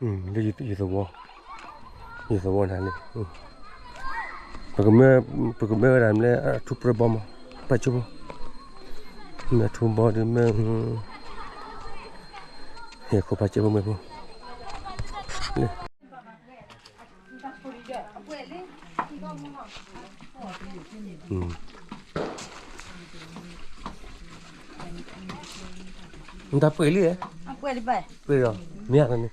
လၢယသဝီ, ယသဝီနၤလံ, ပကမၢ, ပကမၢဝဲဒၣ်မ့ၢ်လၢအထူပြၢဘီမး, ပာ်ကၠိဖိ, မ့ၢ်အထူဘီဒီးမ့ၢ်, ဟဲခိၣ်ပာ်ကၠိဖိမ့ၢ်ဖိ, နတၢ်ပှဲၤလံ, ပှဲၤဒီး, မ့ၢ်ဧါန့ၣ်,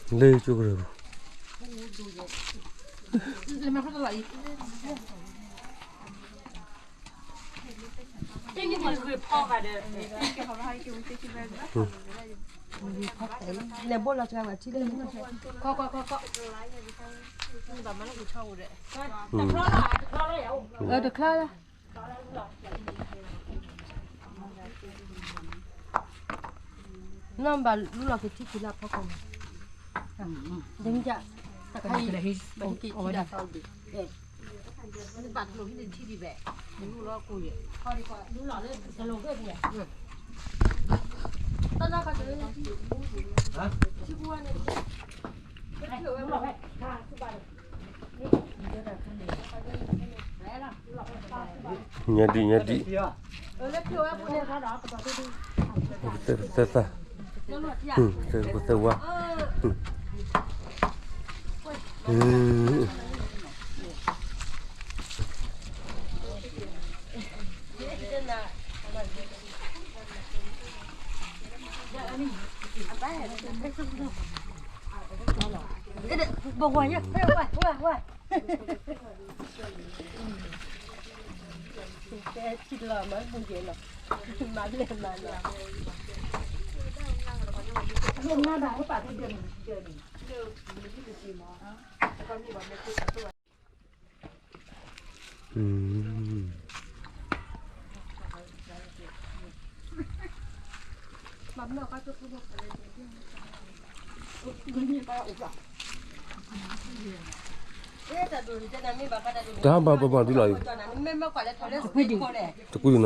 လၢကၠိကရၢၢ်ပူၤ, လဲၤဘိလီၤစှၤဝဲထံလၢ, တချါလၢ, နီၢ်ဘၣ်လူလီၤက့ၤထံခံလၢအဖီခိၣ်န့ၣ်, ဒ်မ့ၢ်, တခါအံၤ, ဘၣ်ထံၣ်က့ၤထံဒၣ်ဖးအံၤ, ဘၣ်ထံၣ်က့ၤထံဒံးဘၣ်, လူလီၤကိးယဲၢ်, လူလီၤလၢတလိၤဂ့ၢ်ပူၤ, တၢ်နီၢ်ခါတလၢ, ထံပူၤဝဲန့ၣ်, ညါဒံး, ညါဒံး, သၢသၢ, သၢဝါ, ဘၣ်ဝဲ, ဝဲ, ဝဲ, ဝဲ, ဝဲ, ထံလီၤမၤဘူၣ်ယဲၢ်လီၤ, မၤလဲၣ်မၤလီၤ, တၢ်ဘၣ်ဘၣ်ဘၣ်ဒ်လီၤအံၤ, တကွံနီၤ,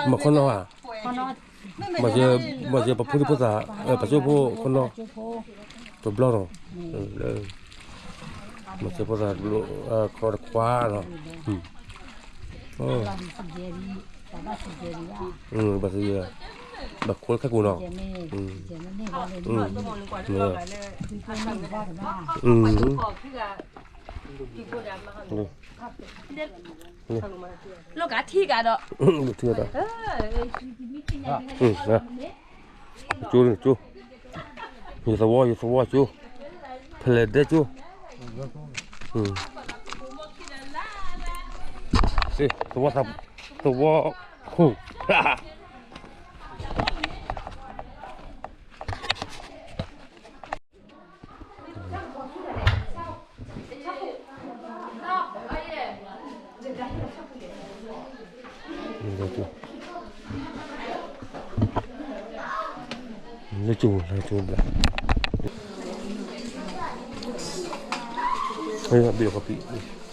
မၤခီနီၤဧါ, မၤစၢၤပှၤဖိဒံဖိသၣ်, ပှၤကၠိဖိခီနီၤ, တဘျီနီၤ, လၢ, မၤစၢၤဖိသၣ်တဘျီ, ခီတခွါနီၤ, ဘၣ်သယဲ, ဘၣ်ခိၣ်လၢခဲကိာ်နီၤ, လိၣ်ကထံၣ်ကဒီး, ထံၣ်ကဒီး, ကၠိ, ယသဝီ, ယသဝီကၠိ, ဖဲလဲၣ်ဒဲကၠိ, သဝီ, သဝီခိၣ် လၢကၠိ, လၢကၠိဘျီ, ဘ့ၣ်ကီပံး, အပျီတခီနီ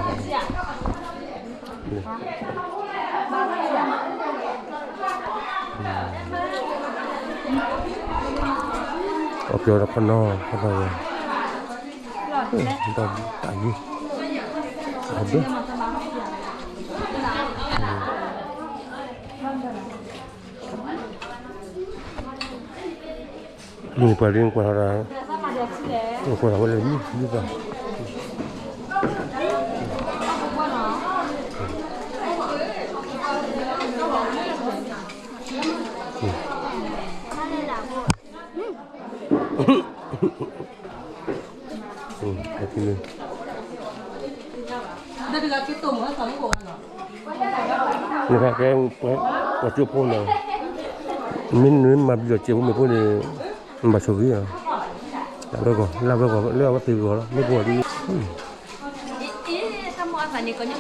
ၤ, ခီနီၤဝဲ, တၢ်ယံၤ, အဘၢ မ့ၢ်ပှၤလၢကွၢ်ထီၣ်တၢ်, ကွၢ်ထီၣ်ဝဲလၢမုၢ်ဒ်သိး, နကဲ, ပှၤကၠိဖိန့ၣ်, မ့ၢ်နမၤဘျုးဒီးစဲးဖိမ့ၢ်ဖိန့ၣ်, နဘၣ်ဆိၣ်ဂ့ၤ, လၢဝဲဂီၢ်, လၢဝဲဂီၢ်, လၢအဝဲသ့ၣ်ဂီၢ်လီၤ, မ့ၢ်ဖိအီၤဒ်, လီၤယိ, အီယိ, အီနီၢ်နီ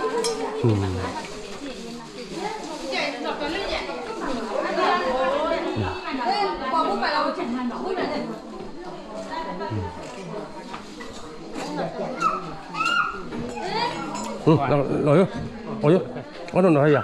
ၢ်ယၤ,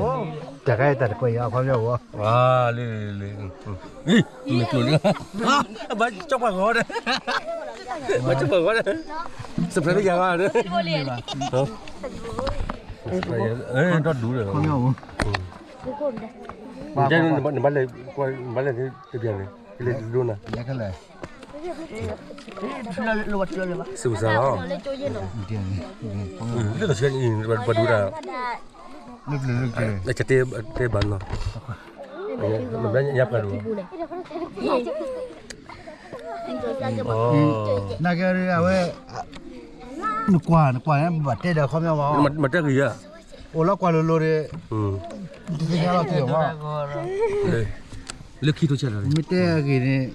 တၢ်ခါအံၤတၢ်တကွဲးယၤ အခီပညီဝဲ, လံ, မ့ၢ်ကျိၤလံ, ဘၣ်ကၠီပှၤဂီၤဒီး, ဘၣ်ကၠီပှၤဂီၤဒီး, စပရဲလၢယၤဂီၤဒီး, ဒီဒူဒီး, နဘၣ်လဲၤ, နဘၣ်လဲၤတဘျီန့ၣ်, ကလဲၤတဒိနၤ, စူစါလီၤ, လၢတဆဲအံၤ, ပှၤဒူတၢ် လၢပျၢၤလၢကဲ, တဲဘၣ်နီၤ, ညါပှၤဒိၣ်, နကွၢ် နကွၢ်န့ၣ် ဘၣ်တဲဒီးခီပညီဘၣ်, မတဲဂ့ၤယၤ, အိၣ်လီၤကွၢ်လိၤလိၤဒီး, တသ့ၣ်ညါလီၤတံၢ်မး, လၢခံထိဆဲးလီၤ, မ့ၢ်တဲအဂ့ၢ်န့ၣ်,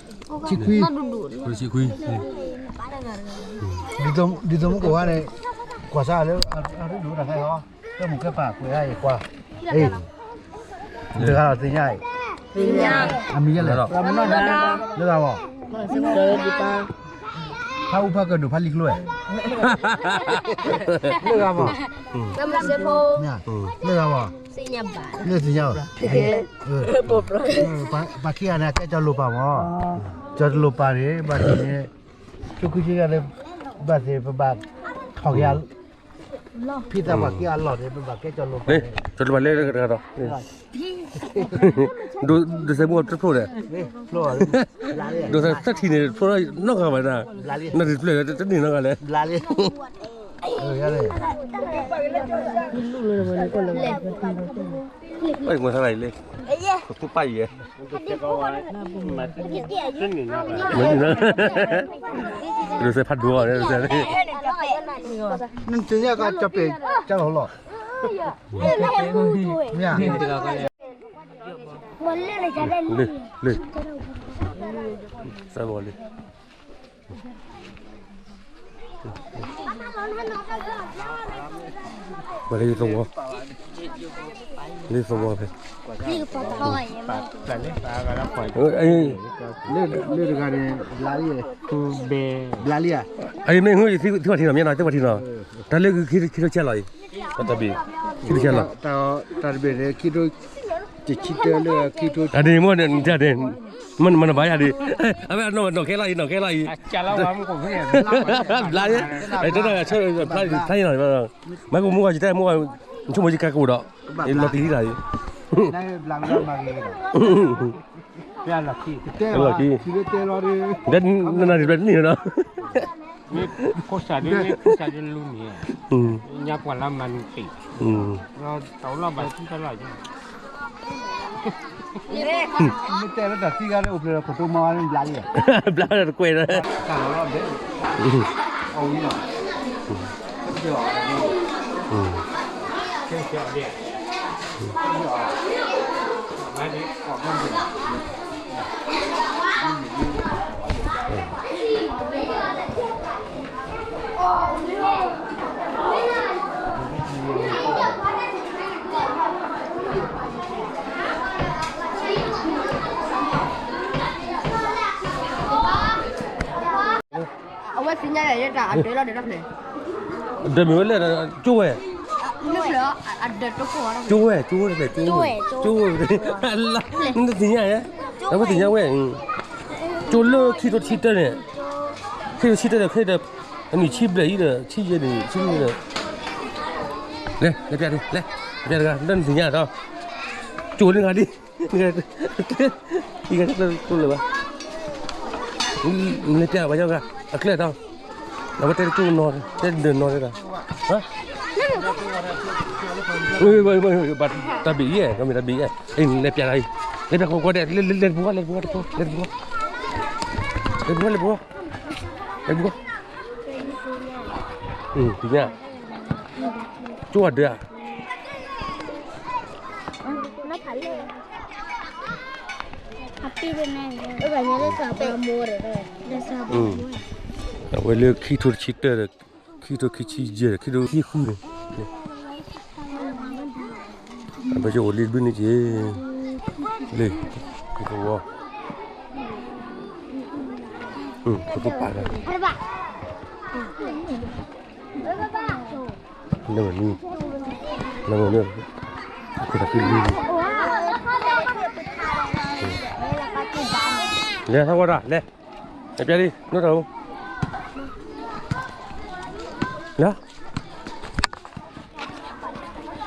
ဆံခွံ, ဆံခွံ, ဒ်သိးမူကဝါန့ၣ်, ကွၢ်စၢ်လၢအရ့ဒိၣ်တၢ်ခဲအီၤ, ကဲမူးကဲပၢ်ကွဲးအံၤကွၢ်, တဂၤလီၤသ့ၣ်ညါအံၤ, အမံၤယဲလဲၣ်, လၢဂၤမး, ဖးအူဖးကၢၣ်ဒိၣ်ဖးလံၤကျိဝဲ, လၢဂၤမး, လၢဂၤမး, လၢသ့ၣ်ညါ, ပှၤခံဂၤန့ၣ် အကဲကၠီၤလိာ်ပာ်မး, ကၠီၤလိာ်ပာ်န့ၣ် ဘၣ်န့ၣ်, ဆိခွံဆံဂၤန့ၣ်, ဘၣ်သ့ၣ်ပဘၣ်ထီၣ်က့ၤ ဖံသးပှၢ်ခံဂၤအလီၢ်န့ၣ် ပဘၣ်ကဲကၠီၤလိာ်ပာ်န့ၣ်, ကၠီၤလိာ်ပာ်လၢတဂၤဒီး, ဒိးစဲးမူတဖျိဒီး, ဒိးစဲးသၢထံၣ်န့ၣ် ဖျိထီၣ်နီတဂၤဘၣ်ဒၣ်, နဒုးဖျိတန့ၢ်နီတဂၤလဲၣ်, ဘၣ်မၤသးလၢ, ပှၤပၢ်ယဲ, ဒိးစဲးဖးဒိၣ်အီၤ, နသ့ၣ်ညါကကၠီၤပ့းကၢ်လီၤလီၤ, မ့ၢ်, လၢ, လၢ, စးဘီလံ, ပှၤလၢသဝီ, လၢသဝီဖဲ, လၢတဂၤန့ၣ်, ဘျါလံဧါ, အမ့ၢ်ယသံကွၢ်ထံနီၤ မ့ၢ်နီၤ သံကွၢ်ထံနီၤ, တၢ်လၢခံထိဆဲးလီၤအံၤ, တၢ်ဘ့ၣ်, ခံထိဆဲးလီၤ, တၢ်တဘ့ၣ်န့ၣ် ခံထိ, တဆံတၢလၢခံထိ, အဒ့ၣ်မ့ၢ်န့ၣ်, မ့ၢ်နဘၣ်ယၤဒ့ၣ်, အဝဲနီၢ်ခဲလီၤအံၤ နီၢ်ခဲလီၤအံၤ, ဘျါ, ဖျါနီၤ, မ့ၢ်ကမူၢ်ဂီၤယတဲမူၢ်ဂီၤ, ဆိကမိၣ်ယကဲကအိၣ်ဒီး, လီၤတံၢ်လံတၢ်အံၤ, လီၤခံ, နနၤဒ်ဘျဲၣ်တနံၣ်နီၤ, ဖိစၢ်ဒ်ဖိစၢ်ဒ်လူန့ၣ်, ညါပှၤလၢမၤနုၤတ့ၢ်, တၢ်လီၢ်ဘၣ်သံတၢ်လီၢ်, မ့ၢ်တဲလၢတၢ်သံဂၤလၢအိၣ်ဖျဲၣ်ဒီးခိၣ်တိမါန့ၣ်ဘျါလံ, ဘျါလၢတကွဲးဒီး, အဝဲသ့ၣ်ညါယၤ တၢ်အဒၢးလီၤဒၢးတဖျၢၣ်, ဒၢးမ့ၢ်ဝဲလဲၣ်, ကၠိဝဲ, ကၠိဝဲ, ကၠိဝဲ, နသ့ၣ်ညါယၤ, အဝဲသ့ၣ်ညါဝဲ, ကၠိလၢခံထိဆံတၢန့ၣ်, ခံထိဆံတၢန့ၣ် ခဲဒီး, အနံၣ်ဆံဘျဲၣ်အံၤဒီး ဆံယဲၢ်န့ၣ် ဆံယဲၢ်န့ၣ်, လဲၤ, လဲၤပျး, လဲၤ, လဲၤပျးတဂၤ လၢနသ့ၣ်ညါဒီး, ကၠိလၢနဂၤဒ်, အံၤဂၤတကျၢၤလၢၤဘၣ်, လဲၤပျးဘၣ်ယီၤဂၤ, အကျဲဒီး, အဝဲတဲတကၠိနီၤ, တဲဒၢးနီၤတဲဒၣ်, ဘၣ်တၢ်ဘ့ၣ်ယဲၢ်, ကမ့ၢ်တၢ်ဘ့ၣ်ယဲၢ်, လဲၤပျးတဂၤအံၤ, လဲၤပျးကွၢ်ကွၢ်ဒဲး, လဲၤတပူၤကွၢ်, လဲၤတပူၤကွၢ်, လဲၤတပူၤကွၢ်, လဲၤတပူၤကွၢ်, လဲၤတပူၤကွၢ်, လဲၤတပူၤကွၢ်, သ့ၣ်ညါ, ကၠိအဒၢးဧါ, အဝဲလၢခံထိတဆံတၢဒီး, ခံထိခံဆံယဲၢ်ဒီး ခံထိခံဆံဃုန့ၣ်, အဘၣ်ယိၣ်အိၣ်လံတဘျုးန့ၣ်က့ၤ, လံ, ခံသဝီ, ခိၣ်သူပာ်ဂၤ, နမ့ၢ်, နမ့ၢ်, ခိၣ်သးခံလံ, လဲၤထီၣ်ဝဲဒၣ် လဲၤ, လဲၤပျးလံ နိတၢ်အိၣ်, လဲၤ,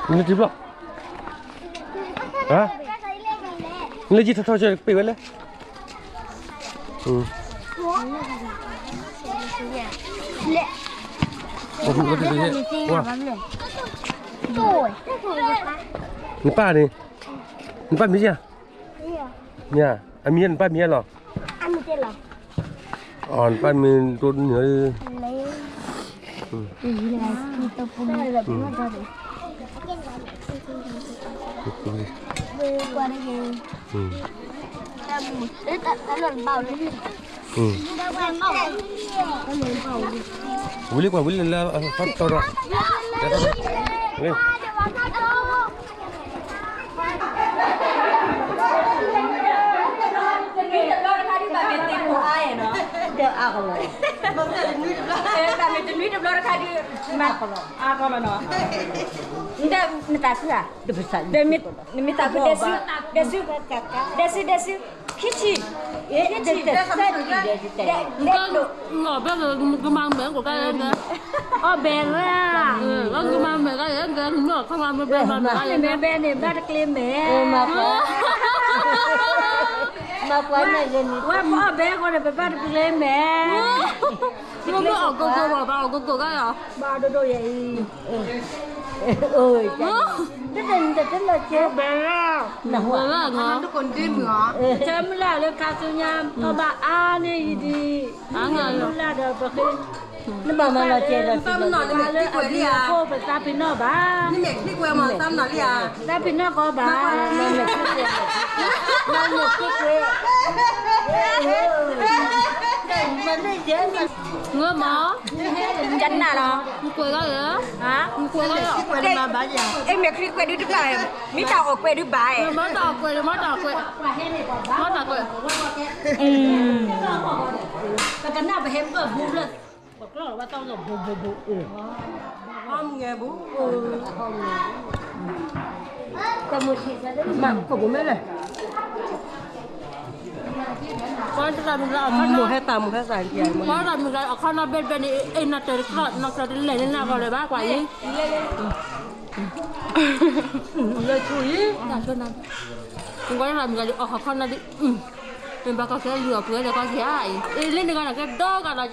နတံၤဘျီၣ်, ဟါ, နလၢယံၤထီၣ်ထီၣ်ကပ့ၤဝဲလဲၣ်, လဲၤ, ပှၤ နပၢ်န့ၣ်, နပၢ်မံၤယါ, မံၤယါ, အမံၤနပၢ်မံၤယါလီၤ, အီနပၢ်မံၤတိၢ်နံၤ, ဝံၤလံကွၢ်ဝံၤလံလၢ, တဘျီတခါဒ်ဘၣ်မ့ၢ်သ့ၣ်ဖိအါနီၤ, ဘၣ်မ့ၢ်တနွံတဘျီတခါဒ်, အါကီလီၤနီၤ, နတၢ်ခုဧါ, နမ့ၢ်သးခုဒဲးစု, ဒဲးစု, ဒဲးစု, ဒဲးစု, ခံဆံ, ခံဆံ, ဒဲး, ဒဲး, ဒဲး, ကမၤမဲာ်ကိးကါ, အီၣ်ဘဲၣ်လၢ, ကမၤမဲာ်ကါယဲၢ်ကဲ, မ့ၢ်အီၣ်ခီမၤမ့ၢ်ဘဲၣ်မၤမဲာ်, မ့ၢ်ဘဲၣ်န့ၣ် ဘၣ်တကျ့မဲာ်, မၤကွၢ်, ဝဲပအီၣ်ဘဲၣ်ဃီန့ၣ် ပဘၣ်တကျ့မဲာ်, မ့ၢ်အီၣ်ကိၢ်ကိၢ်ဘၣ်, ဘၣ်အီၣ်ကိၢ်ကိၢ်ကါယီၤ, ဘၣ်ဒိၣ်ဒိၣ်ယဲအံၤ, တၢ်တလီၤကဲ, ဘဲၣ်လၢ, တၢ်မုၢ်လၢ်လၢခါဆူညါ အီၣ်ဘၣ်အါန့ၢ်ယံၤဒံး, မုၢ်လၢ်ဒီးပဃ့, နဘၣ်မၤလီၤကဲဒီး, ပသးပ့ၤနီၣ်ဘၣ်, သးပ့ၤနီၣ်ကီးဘၣ်, မ့ၢ်, ကနၣ်လီၤ, ကွဲးလီၤ, ကွဲးလီၤ, အဲ မ့ၢ်ချံကွဲးဒုတဘၣ်, မ့ၢ်တၢ်အီၣ်ကွဲးဒုဘၣ်, မ့ၢ်တၢ်အီၣ်ကွဲးဒု, မ့ၢ်တၢ်အီၣ်ကွဲး, မ့ၢ်တၢ်ကွဲး, ပကနၣ်ပဟဲပၢၢ်ဘူးလၢ, ပကျီၢ်ဝဲတၢ်လီၢ်ဘူးဘူးဘူး, အီၣ်မုၢ်ငဲဘူး, မ့ၢ်ကိးပူၤမ့ၢ်လဲၣ်, မိၢ်ဟဲသး, မိၢ်ဟဲသး, ပှၤတၢ်မုၢ်ဂၤအခီနီၣ်ဘဲၣ်တဘဲၣ်န့ၣ် အ့ၣ်နၤတၢၤတကျီၢ် နီၢ်ကျၢၤတလဲၣ်န့ၣ်နၤဂီၢ်လၢၤဘၣ် ကွၢ်အံၤ, လၢဆူအံၤ, ပှၤတၢ်မုၢ်ဂၤအခီနီၣ်ဒ်, မ့ၢ်ဘၣ်ကီၢ်ခဲလၢာ်အပှဲၤလၢကီၢ်ခဲအံၤ အ့ၣ်လၢန့ၣ်ဂၤန့ၣ်ကဲဒီဂၤလီၤကဲ, လီၤပျံ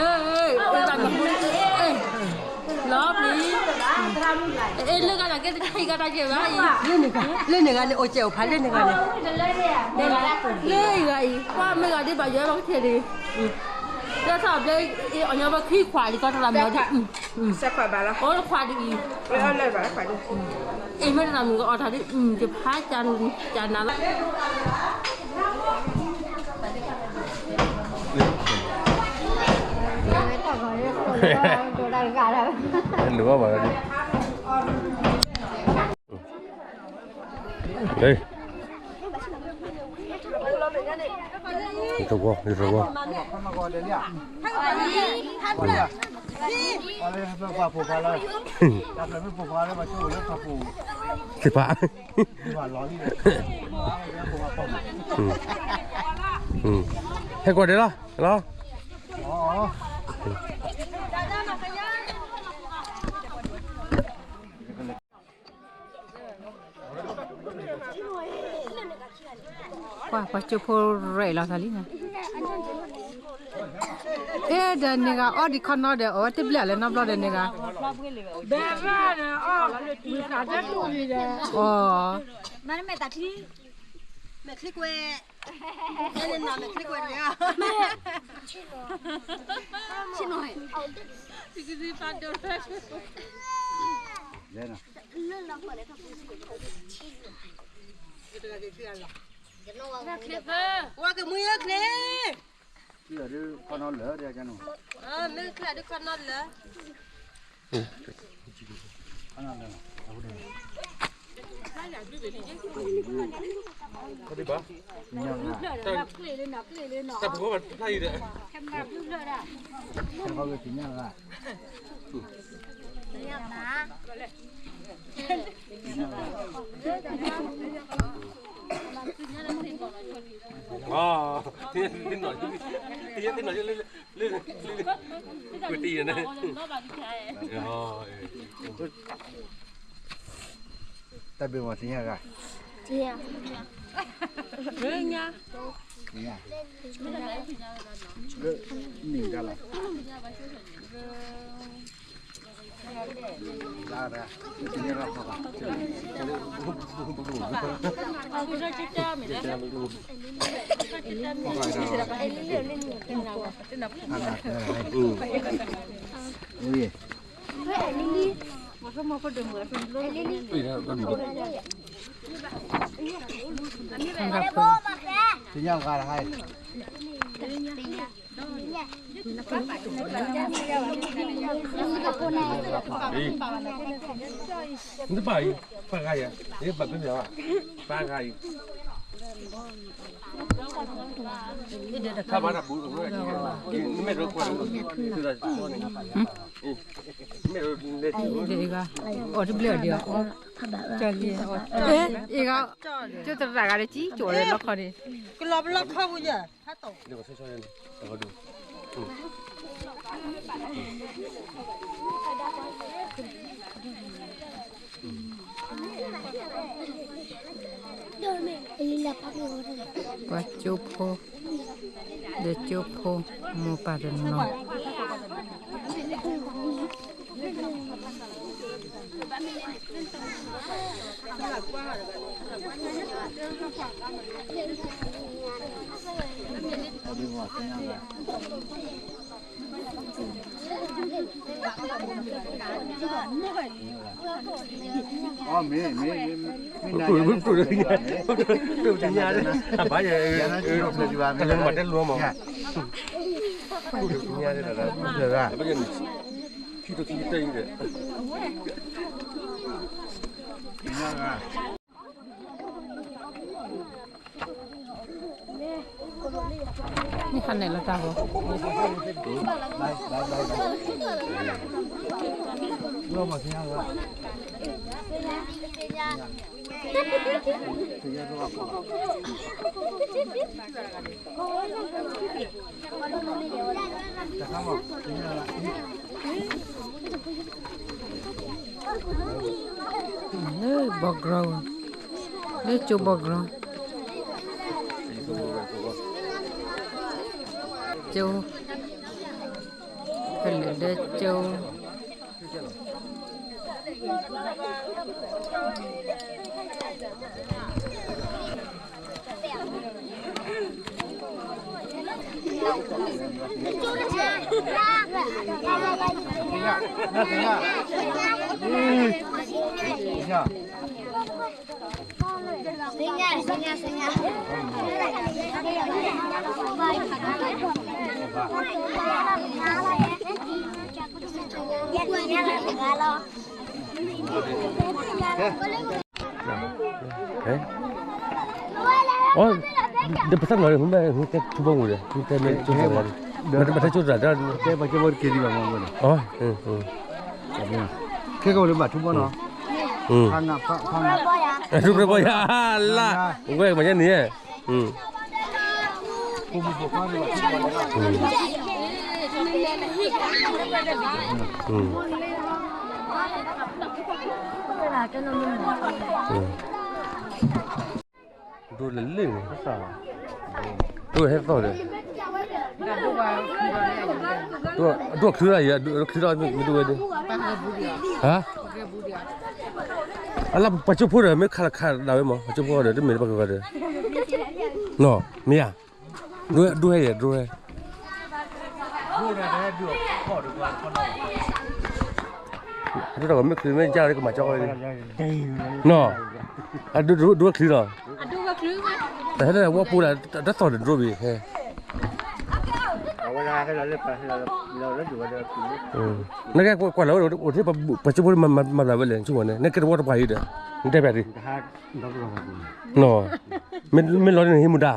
ၤ, အ့ၣ်လၢဂၤန့ၣ်ကဲတဂၤအံၤဂၤတၢ်ကဲဘၣ်အံၤ, လၢန့ၣ်ဂၤန့ၣ် အိၣ်ကဲအိၣ်ဖးလၢန့ၣ်ဂၤန့ၣ်, လၢအံၤဂၤအံၤ ပှၤမ့ၢ်ဂၤဒ်ဘၣ်ယွၤဘၣ်ကထံၣ်ဒံး, လၢထီၣ်ဘျဲ အီၤညီဘၣ်ခံခွးဒံးကီၢ်တရၤမုၢ်ဒ်, အိၣ်တခွးဒံးအံၤ, အ့ၣ်မ့ၢ်တရၤမုၢ်ကအီၣ်တၢ်ဒ်, ယဖးကနၤလီၤ, လိၣ်ဘၣ်ဘၣ်ဒီး, ဟ့ၣ်, ယသဝီ, ယသဝီ, သ့ၣ်ပာ်, ဟဲကွၢ်ဒဲးလီၤ, လီၤ. ပှၤကၠိဖိရဲၣ်လီၤသးလံ, ဖဲဒီးန့ၣ်ဂၤအီၣ်ဒံးခီနီဒီး အဝဲတဘျဲၣ်လၢနီတဘျီဒီးန့ၣ်ဂၤ, ဘဲၣ်ဘၣ်ဒီးအီၣ်ဝံသးတၢ်တူၢ်လံဒီး, အီၣ်, မဲာ်ချံကွဲး, မဲာ်ချံကွဲးတဂ့ၤ, မဲာ်ချံကွဲး, ဝဲကမူယဲချ့, မ့ၢ်ချ့ဒုးခီနီလၢ, တၢ်ပကီၢ်ဖျါအံၤဒီး, တၢ်ဘ့ၣ်မ့ၢ်သ့ၣ်ညါဂၤ, လၢနံၣ်ဂၤလီၤ. နတပာ်အံၤ, ပာ်ဂၤယၤ, နဘၣ်ပမ့ၢ်ဘၣ်, ပာ်ဂၤအံၤ, ထါဘၣ်တၢ်ပူၤ, နမ့ၢ်ဒိကွၢ်, မ့ၢ်ဒိလဲၤထံ, အီၣ်တဘျီအီၤဒီး, အ့ၣ်ဂၤ, ကၠိသရၣ်ဂၤဒီးကံကၠိလၢလီခီန့ၣ်, ကလီၤပလီခီပူၤယၤ, ဟါတီၢ် ပှၤကၠိဖိ, ဒီးကၠိဖိ, မိၢ်ပၢ်တနီၤ. မ့ၢ်, မ့ၢ်, မ့ၢ်, မ့ၢ်, မ့ၢ်, မ့ၢ်, မ့ၢ်, မ့ၢ်, မ့ၢ်, မ့ၢ်, မ့ၢ်, မ့ၢ်, မ့ၢ်, မ့ၢ်, မ့ၢ်ခါန့ၣ်လီၤတၢ်ဂီၤ, လၢဘီကရီ, လၢကၠိဘီကရီ, ကၠိ, ဖဲလဲၣ်ဒီးကၠိ. အိ ဒီးပသးနီၤ မ့ၢ်ဘၣ် မ့ၢ်တဲထူဘီမူဒီး မ့ၢ်တဲမ့ၢ်ထူဘီမူဒီး မ့ၢ်တဲဘၣ်ကဲဘီတက့ၤဒံးဘၣ်မ့ၢ်ဘၣ်န့ၣ်, ခဲကဝဲလၢဘၣ်ထူဘီနီၤ, ထူပြဲဘီယၤ လၢ်, ဝဲမၤညါန့ၣ်, ဒိးလဲၤလ့ၣ်န့ၣ်, ဒိးဟဲသီၣ်ဒီး, ဒိးချုးလၢ်ယၤ, ဒိးချုးလၢ်မ့ၢ်ဒိးဝဲဒၣ်, ဟါ, အလၢပှၤကၠိဖိဒီး မ့ၢ်ခးလီၤခးဒၣ်ဝဲမး ပှၤကၠိဖိဒီး တမ့ၢ်လၢပှၤကဂၤဒီး, နီၤ, မ့ၢ်ဧါ, ဒိးဟဲယၤ ဒိးဟဲ ဒိးတၢ်ဂီၤမ့ၢ်ချုးမ့ၢ်ယါလီၤကမၤကၠီဝဲ, နီၤ, ဒိးဝဲချုးလီၤ, တဟဲလၢဝဲပူၤလၢ် တသီၣ်တဒိးဘၣ်ဟဲ, နကဲကွၢ်လၢဝဲ အိၣ်ထဲပှၤကၠိဖိမၤဘျါဝဲလဲၣ် ဆိကမိၣ်န့ၣ် နကဲတဝီတပှၢ်အံၤဒီး နတဲပျးဒံး, နီၤ, မ့ၢ်လီၤန့ၣ်ဟံးမူဒါ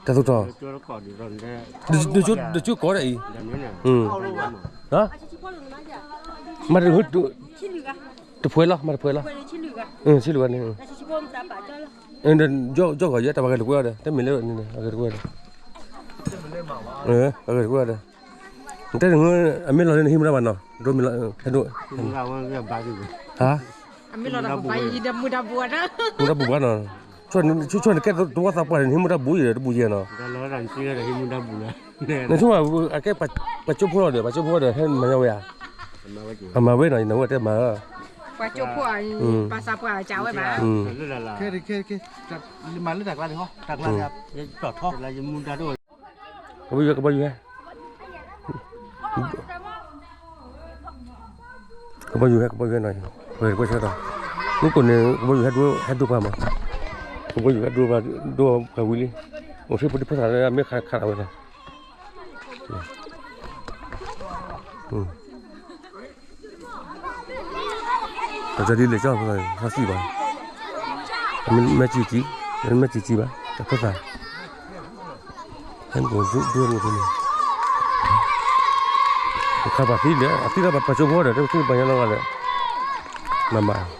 တၢ်သူၣ်ထီၣ်, တကၠိကိးဒၣ်အံၤ, မၤတဖှဲလီၤ မၤတဖှဲလီၤ, ဆံးလူၤဂၤန့ၣ်, ယီၢ်ဂီၤယဲတၢ်ဘၣ်ဂဲၤလိာ်ကွဲအီၤဒီး တမ့ၢ်လၢန့ၣ် အဂဲၤလိာ်ကွဲအီၤဒီး, အဂဲၤလိာ်ကွဲအီၤဒီး, နတဲနငါ အမ့ၢ်လီၤန့ၣ် နဟံးမူဒါဘၣ်နီၤ, ဒိမ့ၢ်လီၤ, ဟါ, မူဒါဘူးဘၣ်နီၤ, ဆိဆိနကဲတဝီသးပှၢ်န့ၣ် နဟံးမူဒါဘူးယံၤဒီးတဘူးယံၤနီၤ, နဆိအကဲပှၤကၠိဖိလီၤဒီး ပှၤကၠိဖိဒီး ဟဲမၤညီဝဲဧါ, အမၤဝဲနီၤ ယနဝဲတဲမၤ, ပှၤကၠိဖိအံၤ ပှၤသးပှၢ်ကးဝဲဘၣ်, မၤလၢတၢ်ကျါန့ၣ်ဟီ တၢ်ကျါန့ၣ် ကဘီယူၤဟဲ ကဘီယူၤဟဲ ကဘီယူၤဟဲနီၤ, ဝဲကွဲးဆၢဒီး မူကိးန့ၣ် ကဘီယူၤဟဲဒိ ဟဲဒိပှၤမး, ကဘီယူၤဟဲဒိပှၤ ဒိပှၤဝံၤလံ, အိၣ်ဆူဖိဒံဖိသၣ်လၢအမ့ၢ်ခးခးလီၤဝဲနီၤ, ပတဒ်လဲၣ်ကၠီ ဟီသံၣ်ဘၣ်, မ့ၢ်စံၣ်ကံ, မ့ၢ်စံၣ်ကံဘၣ် တဖိသၣ်, ဟဲဒိဒိဒိန့ၣ်, ခါပှၤသံလၢ အသံလၢပှၤကၠိဖိဒီး တသံပှၤညီလီၤဂၤလၢ, မၤမၤ န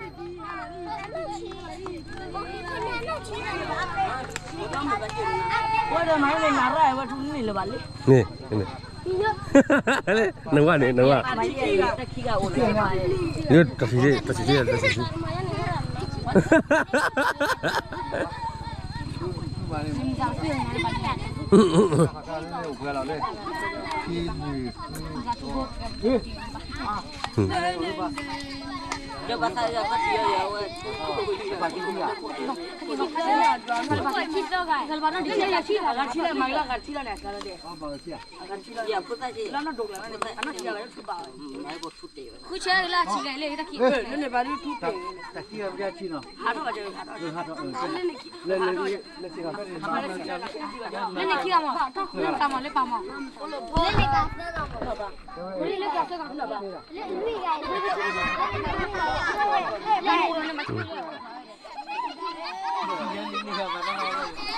့ၣ် နဝဲန့ၣ် နဝဲ, တၢ်ဆံးဆံး တၢ်ဆံးဆံး တၢ်ဆံးဆံး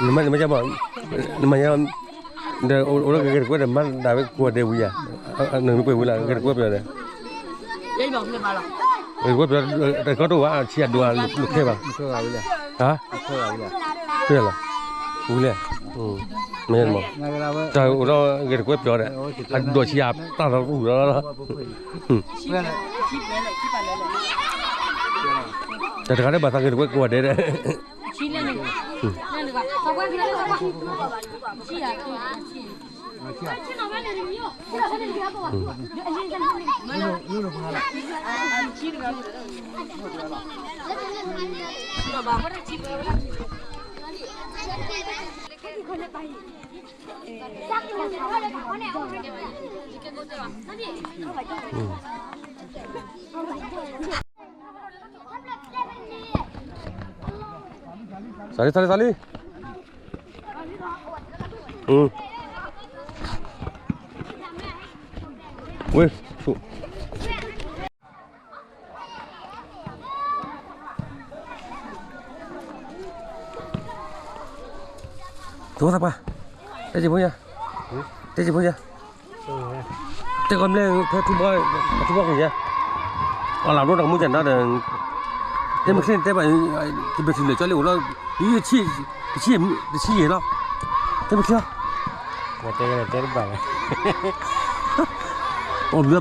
နမ့ၢ် နမ့ၢ် နမ့ၢ် ဒီးအိၣ်လၢဂဲၤတကွဲဒီး မၤဒၣ်ဝဲကိးဂၤဒဲးဝံၤဧါ, နမ့ၢ်ပှဲၤဝံၤလၢ ဂဲၤတကွဲပျီဒီး, ဂဲၤတကွဲပျီ တကီတအိၣ်ဘၣ် ဆံးအဒိၣ်အလိၤခဲဘၣ်, ဟါ, ပျီလီၤ, ဝံၤလဲၣ်, မ့ၢ် တၢ်အိၣ်ဒီးဂဲၤတကွဲပျီဒီး အဒိၣ်ဆံးအတၢ်လီၤအိၣ်လီၤလီၤ, တၢ်တဂၤလၢဘၣ်သးဂဲၤတကွဲကိးဂၤဒဲးဒီး သးလံ သးလံ သးလံ, ဝ့ၢ် သဝီသးပှၢ်, တဲစံးဖိယၤ, တဲစံးဖိယၤ, တဲကီးမ့ၢ်လၢဖဲထူဘီ, ထူဘီက့ၤယၤ, အလၢဘျီတၢ်ကမူၣ်ကနါဒီး, တဲမ့ၢ်ချ့န့ၣ်တဲဘၣ်, တဘ့ၣ်ထံလၢာ်ကၠီလံအိၣ်လီၤ, တဆံယံာ်လီၤ, တဲမ့ၢ်ချ့, တဲတဘၣ်, အိၣ်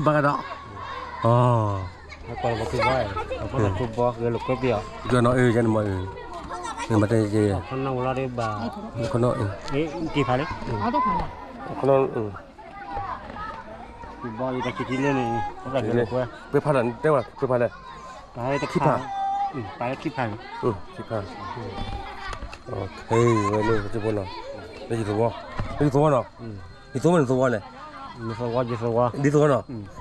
ဘျီဘၣ်ကဒီး, ခီနီၤအၢ ယဲန့ၣ်မ့ၢ်, မ့ၢ်တဲယဲ, ခီနီၤအၢ, ခီနီၤ, ပှဲၤဖးဒီးတဲဝဲ ပှဲၤဖးလဲၣ်, ခံဖး, ခံဖး, ဝဲန့ၣ် ပှၤကၠိဖိနီၤ, လၢယသဝီ, လၢယသဝီနီၤ, ယသဝီန့ၣ်သဝီလဲၣ်, ယသဝီ, ဒ်သဝီနီၤ,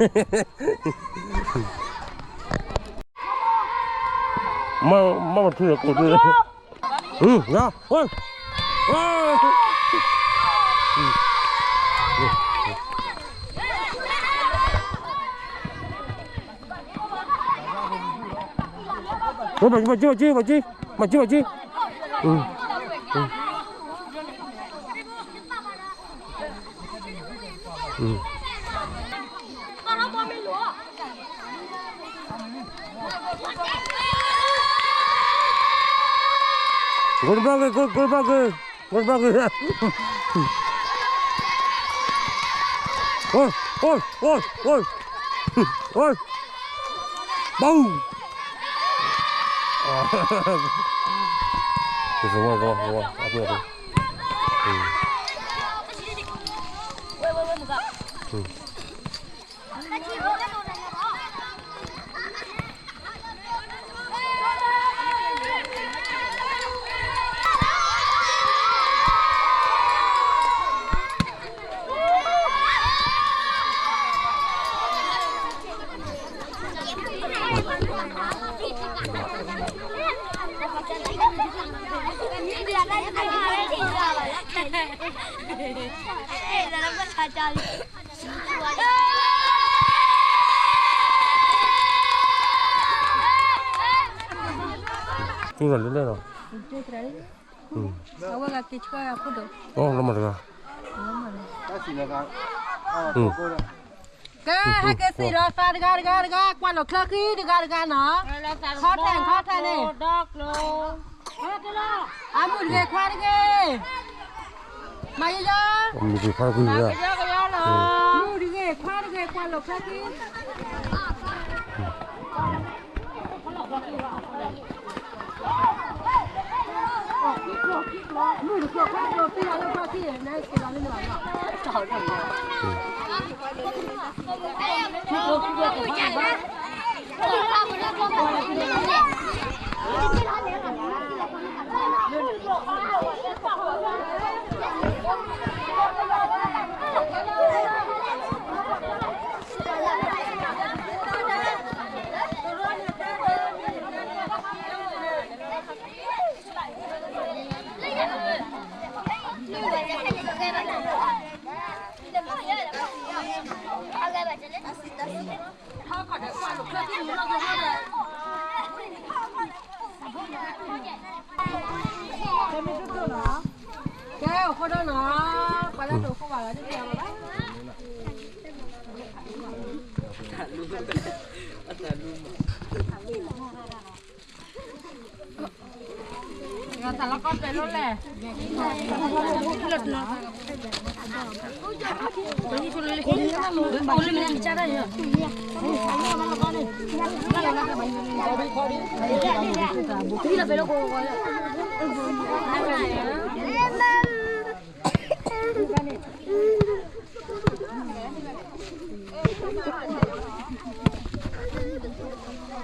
မ့ၢ်မ့ၢ်ထူလီၤကိၣ်ဒ်, ယၤ, ဘၣ်ကၠံ ဘၣ်ကၠံ ဘၣ်ကၠံ, ဘၣ်ကၠံ ဘၣ်ကၠံ, အ Go to Broncos, go, go to Broncos. Go to Broncos. Oi, oi, oi, oi. Oi. Boom. This is one, one, one. Up here. Hmm. Hmm. တူၢ်လီၤလၢလဲၣ်လီၤ. အဝဲဂၤက့ၤဆှၢအခိၣ်ဒိၣ်. အိၣ်လီၤမးတဂၤ. ကဲ ဟဲက့ၤစံၣ်လီၤသးတဂၤတဂၤတဂၤ ကွၢ်လိာ်ချၢခံတဂၤတဂၤနီၤ. ခီထဲခီထဲန့ၣ် အမုၢ်တဂ့ၤခွါတဂ့ၤ. မၤယီယီ. မုၢ်တဂ့ၤခွါတဂ့ၤ ကွၢ်လိာ်ချၢခံ. ကဲ အိၣ်ခိၣ်ဒီးနီၤ, ပှၤလၢတအိၣ်ခိၣ်ဘၣ်လီၤ တသ့ၣ်ညါဘၣ်.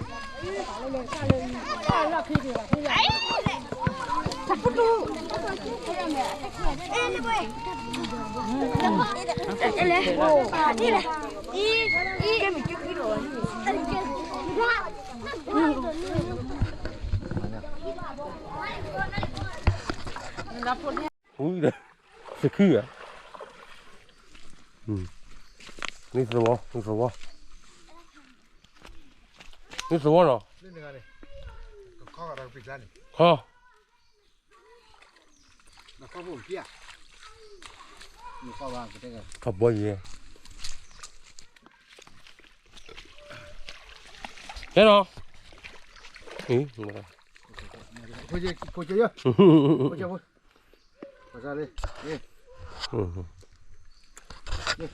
ဝံၤဒီး သခူဧါ, မ့ၢ်သဝီ, မ့ၢ်သဝီ, မ့ၢ်သဝီနီၤ, ခီ, ခီဘီယဲ, ကဲနီၤ, အံၤ, ခိၣ်ကၠီယဲ, ခိၣ်ကၠီဖိ, ခိၣ်ကၠီဖိ, အံၤ